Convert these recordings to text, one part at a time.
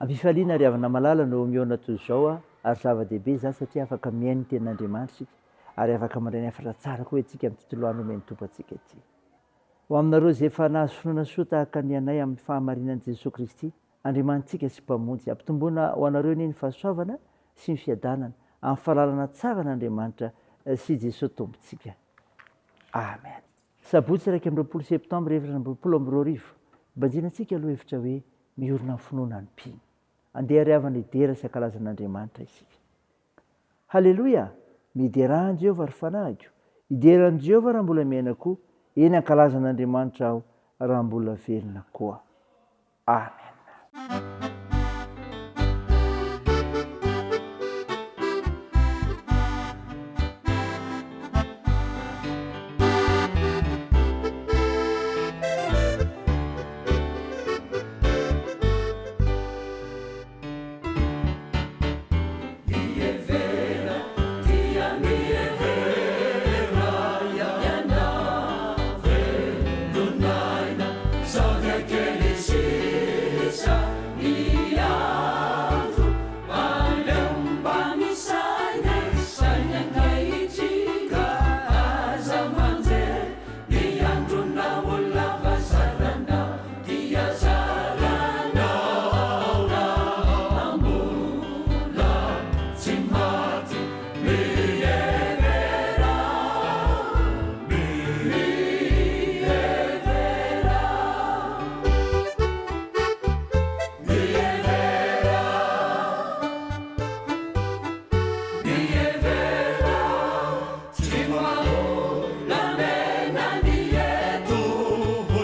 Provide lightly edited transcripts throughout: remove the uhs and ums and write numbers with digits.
Am-pifaliana ry havana malala no mihaona toy izao ary zava-dehibe izany satria afaka mihaino ny tenin'Andriamanitra isika ary afaka mandray ny hafatra tsara koa isika amin'ity toloandro omen'ny Tompo antsika ity. Ho aminareo izay efa nahazo finoana soa tahaka ny anay amin'ny fahamarinan'i Jesoa Kristy, Andriamanitsika sy Mpamonjy, ampitomboina ho anareo anie ny fahasoavana sy ny fiadanana amin'ny fahalalana tsara an'Andriamanitra sy Jesoa Tompontsika. Amen. Sabotsy 21 septambra 2024, Banjinantsika aloha hevitra hoe miorina amin'ny finoana ny mpino. Andeha ary havana hidera sy hankalaza an'Andriamanitra isika. Haleloia! Miderà an'i Jehovah, ry fanahiko. Hidera an'i Jehovah raha mbola miaina koa, eny hankalaza an'Andriamanitra aho raha mbola velona koa. Amen. Mihevera, dia mihevera ianao Velon'aina sao dia kely sisa ny andro Aleo mba misaina e, saina ankehitriny Ka aza manjery Ny andronao lava zaranao dia zaranao raha mbola tsy maty mihevera mihevera mihevera mihevera Tsy maholamena ny eto,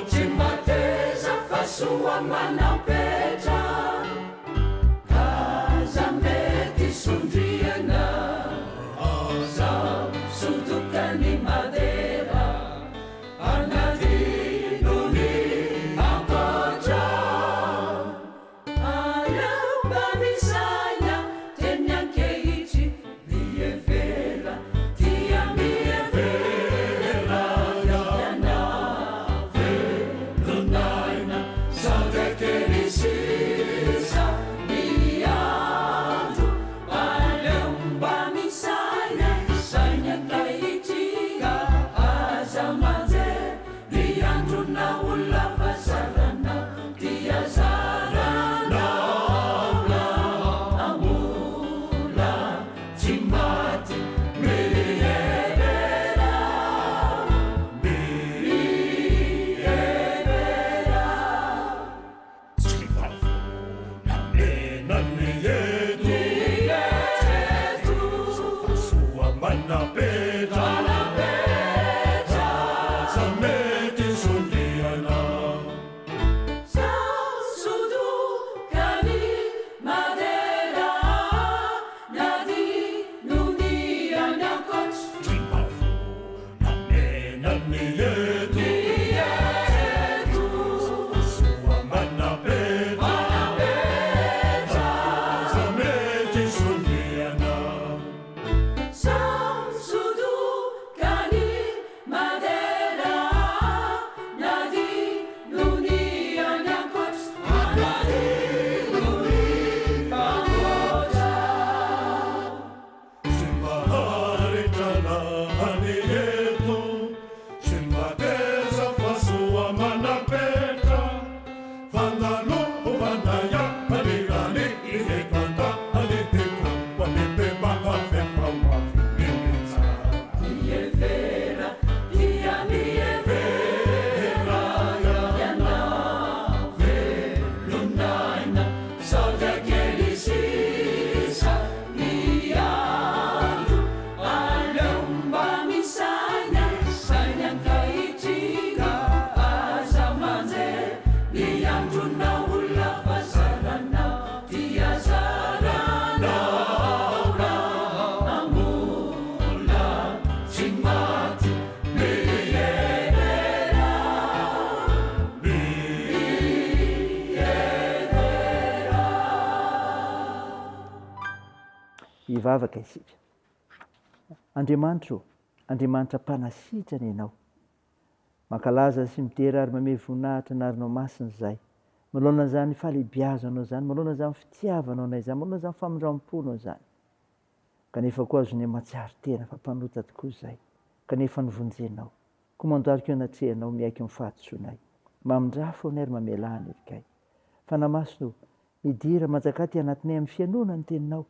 tsy mateza fa soa manampetra, k'aza mety sondriana, sao sodokan'ny madera, anadino ny ankoatra. Aleo mba misaina teny ankehitriny mihevera dia mihevera ianao velon'aina sao dia kely sisa ny andro aleo mba misaina saina ankehitriny ka aza manjery Ny andronao lava zaranao dia zaranao raha mbola tsy maty mihevera mihevera. Tsy mba volamena ny eto. Fa soa manapetra. Aza mety sondriana. Sao sodokan'i Madera Nadinony any ankoatra. Tsy mba volamena ny eto. Fa soa manapetra. Aza mety sondriana. Sao sodokan'i Madera Nadinony any ankoatra. Nadinony ankoatra. Tsy mba haretrana any eto, tsy mba teza fa soa manam-petra, fandalovana ihany any eto an-tany ka mba avy efa ho avy ny mitsara. Mihevera dia mihevera ianao velon'aina sao dia kely sisa Ny andro aleo mba misaina saina ankehitriny ka aza manjery ny andronao lava zaranao dia zaranao raha mbola tsy maty mihevera mihevera. Hivavaka isika. Andriamanitra ô, Andriamanitra mpanasitrana Ianao. Mankalaza sy midera ary mamehy voninahitra anaranao masina izahay. Manoloana izany fahalehibiazanao izany, manoloana izany fitiavanao anay izany, manoloana izany famindram-ponao izany. Kanefa koa azonay mahatsiaro tena fa mpanota tokoa izahay, kanefa novonjenao. Koa mandohalika eo anatrehanao miaiky ny fahadisoanay. Mamindrafo anay ary mamelà ny helikay. Fanahy Masina o, midira, manjakà aty anatinay amin'ny fihainoana ny Teninao,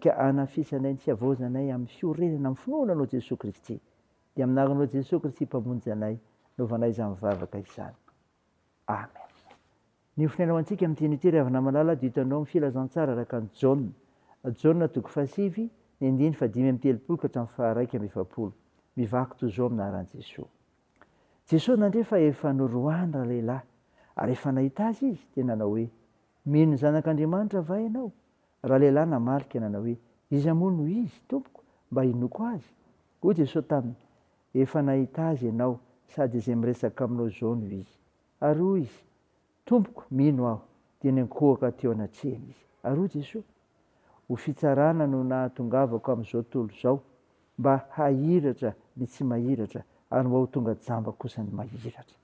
ka hanafisanay ny fihavaozanay amin'ny fiorenana amin'ny finoana Anao Jesoa Kristy. Dia amin'ny anaranao Jesoa Kristy Mpamonjy anay, naovanay izany vavaka izany. Amen. Ny hofonaina ho antsika amin'ity anio ity ry havana malala dia hitanao amin'ny filazantsara araka an'i Jaona. Jaona toko fahasivy, ny andininy fahadimy amby 30 ka hatramin'ny faha-41. Mivaky toy izao amin'ny anaran'i Jesoa. Jesoa nandre fa efa noroahiny ralehilahy, ary efa nahita azy izy, dia nanao hoe, Mino ny Zanak'Andriamanitra va ianao? Ralehilahy namaly ka nanao hoe, Iza moa no izy, Tompoko, mba hinoako azy? Hoy Jesoa taminy, Efa nahita azy ianao, sady izay miresaka aminao izao no izy. Ary hoy izy, Tompoko, mino aho. Dia niankohoka teo anatrehany izy. Ary hoy Jesoa, Ho fitsarana no nahatongavako amin'izao tontolo izao, mba hahiratra ny tsy mahiratra, ary mba ho tonga jamba kosa ny mahiratra.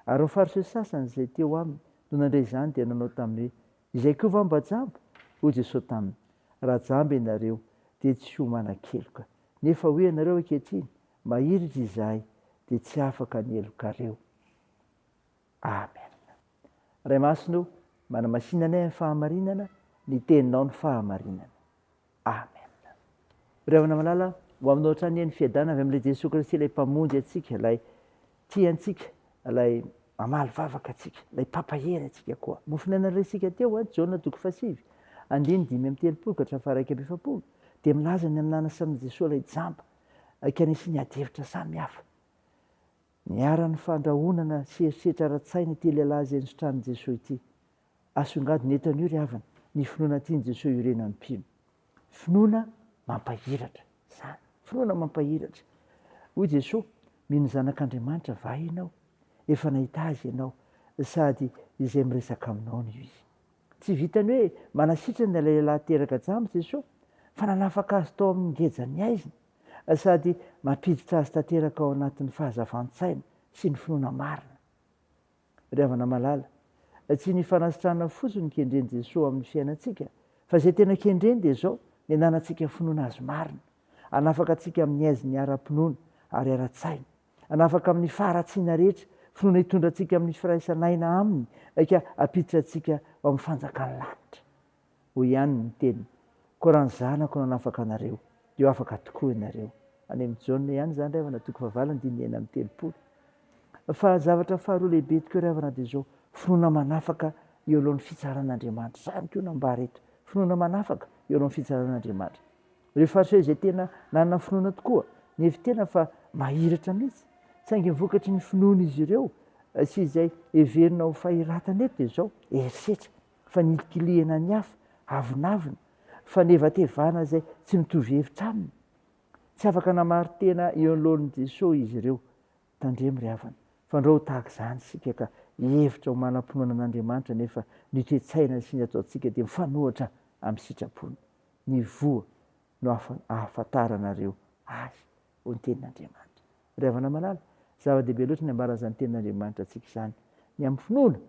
Ary ny Fariseo sasany izay teo aminy no nandre izany dia nanao taminy hoe, Izay koa va mba jamba? Hoy Jesoa taminy, Raha jamba ianareo, dia tsy ho manan-keloka. Nefa hoy ianareo ankehitriny, Mahiratra izahay, dia tsy afaka ny helokareo. Amen. Ray Masina o, manamasina anay amin'ny fahamarinana, ny Teninao no fahamarinana. Amen. Ry havana malala, ho aminao hatrany anie ny fiadanana avy amin'ilay Jesoa Kristy, ilay Mpamonjy antsika, ilay tia antsika, ilay mamaly vavaka antsika, ilay mpampahery antsika koa. Mofon'aina resintsika teo, Jaona toko fahasivy, andininy 35 ka hatramin'ny faha-41, dia milaza ny amin'ny nanasan'i Jesoa ilay jamba, ka nisian'ny adihevitra samihafa. Niharan'ny fandrahonana sy herisetra ara-tsaina ity lehilahy izay nositranin'i Jesoa ity. Asongadina eto anio ry havana ny finoana tian'i Jesoa hiorenan'ny mpino. Finoana mampahiratra izany. Finoana mampahiratra. Hoy Jesoa, Mino ny Zanak'Andriamanitra va ianao? Efa nahita Azy ianao, sady izay miresaka aminao no Izy. Tsy vitan'ny hoe manasitrana ilay lehilahy teraka jamba Jesoa, fa nanafaka azy tao amin'ny ngejan'ny haizina. sady mampiditra azy tanteraka ao anatin'ny fahazavan-tsaina sy ny finoana marina. Ry havana malala, tsy ny fanasitranana fotsiny no kendren'i Jesoa amin'ny fiainantsika, fa izay tena kendreny dia izao, ny hananantsika finoana Azy marina, hanafaka antsika amin'ny haizin'ny ara-pinoana ary ara-tsaina, hanafaka amin'ny faharatsiana rehetra, finoana hitondra antsika amin'ny firaisan'aina Aminy, ka hampiditra antsika ao amin'ny fanjakan'ny lanitra. Hoy ihany ny teniny, Koa raha ny Zanako no hanafaka anareo, dia ho afaka tokoa ianareo. Any amin'i Jaona ihany izany ry havana, toko fahavalo, andininy 36. Fa zavatra faharoa lehibe tokoa ry havana dia izao, finoana manafaka eo alohan'ny fitsaran'Andriamanitra. Izany koa no ambara eto, finoana manafaka eo alohan'ny fitsaran'Andriamanitra. Ireo Fariseo izay tena nanana finoana tokoa, nihevi-tena fa mahiratra mihitsy, saingy ny vokatry ny finoan'izy ireo sy izay heverina ho fahiratana eto dia izao, herisetra. Fanilikilihana ny hafa, avonavona, fanevatevana izay tsy mitovy hevitra aminy. Tsy afaka namari-tena eo anoloan'i Jesoa izy ireo. Tandremo ry havana, fandrao ho tahaka izany isika ka hihevitra ho manam-pinoana an'Andriamanitra nefa ny toe-tsaina sy ny ataontsika dia mifanohitra amin'ny sitrapony. Ny voa no ahafantaranareo ahy, hoy ny tenin'Andriamanitra. Ry havana malala, zava-dehibe loatra ny ambaran'izany tenin'Andriamanitra antsika izany. Ny amin'ny finoana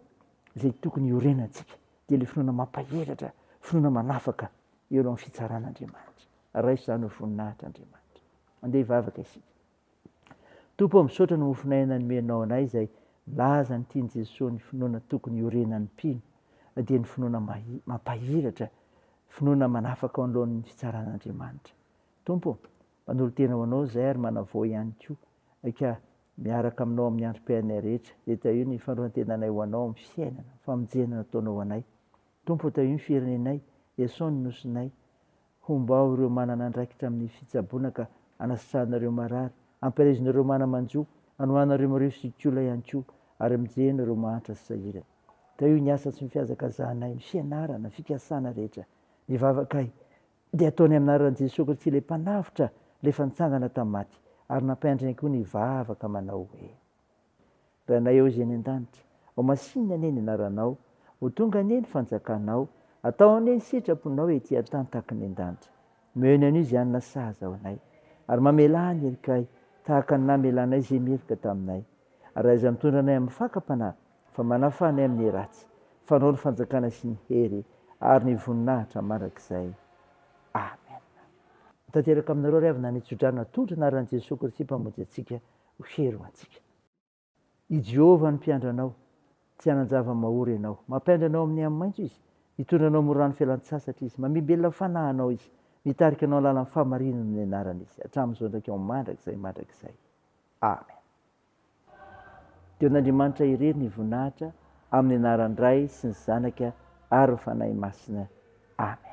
izay tokony hiorenantsika dia ilay finoana mampahiratra, finoana manafaka eo alohan'ny fitsaran'Andriamanitra. Raiso izany ho voninahitr'Andriamanitra. Andeha hivavaka isika. Tompo ô, misaotra ny mofon'aina nomenao anay izay milaza ny tian'i Jesoa ny finoana tokony hiorenan'ny mpino dia ny finoana mampahiratra, finoana manafaka ao anoloan'ny fitsaran'Andriamanitra. Tompo ô, manolo-tena ho Anao izahay ary manavao ihany koa ka miaraka Aminao amin'ny androm-piainanay rehetra dia tahio ny fanoloran-tenanay ho Anao amin'ny fiainana, amin'ny famonjena nataonao ho anay. Tompo ô, tahio ny firenenay, iasao ny nosinay, Hombao ireo manana andraikitra amin'ny fitsaboana ka anasitrahana ireo marary, ampielezina ireo mana-manjo, anohanana ireo marefo sy kiola ihany koa, ary amonjena ireo mahantra sy sahirana. Tahio ny asa sy ny fihazakazahanay, ny fianarana, ny fikasana rehetra. Ny vavakay dia ataonay amin'ny anaran'i Jesoa Kristy ilay Mpanavotra, ilay efa nitsangana tamin'ny maty, ary nampiantrany koa ny vavaka manao hoe. Rainay ao izay any an-danitra, ho masinina anie ny anaranao, ho tonga anie ny fanjakanao, atao anie ny sitraponao ety an-tany tahaka ny an-danitra. Omeo ny anio izay hanina sahaza ho anay, ary mamelà ny helokay tahaka ny namelanay izay meloka taminay. Ary aiza mitondra anay amin'ny fakam-panahy, fa manafaha anay amin'ny ratsy. Fa Anao ny fanjakana sy ny hery ary ny voninahitra mandrakizay. Amena. Tanteraka aminareo ry havana ny tsodrano atolotra anaran'i Jesoa Kristy Mpamonjy antsika ho hery ho antsika. I Jehovah no mpiandry anao, tsy hanan-java-mahory ianao. Mampiandry anao amin'ny hanimaitso Izy, mitondra anao amin'ny rano fialan-tsasatra Izy, mamehimbelona ny fanahinao Izy, mitarika anao lalan'ny fahamarinana amin'ny anarany Izy, hatramin'izao ndraiky ao mandrakizay mandrakizay. Amen. Dia ho an'Andriamanitra irery ny voninahitra, amin'ny anaran'ny Ray sy ny Zanaka ary ny Fanahy Masina. Amen.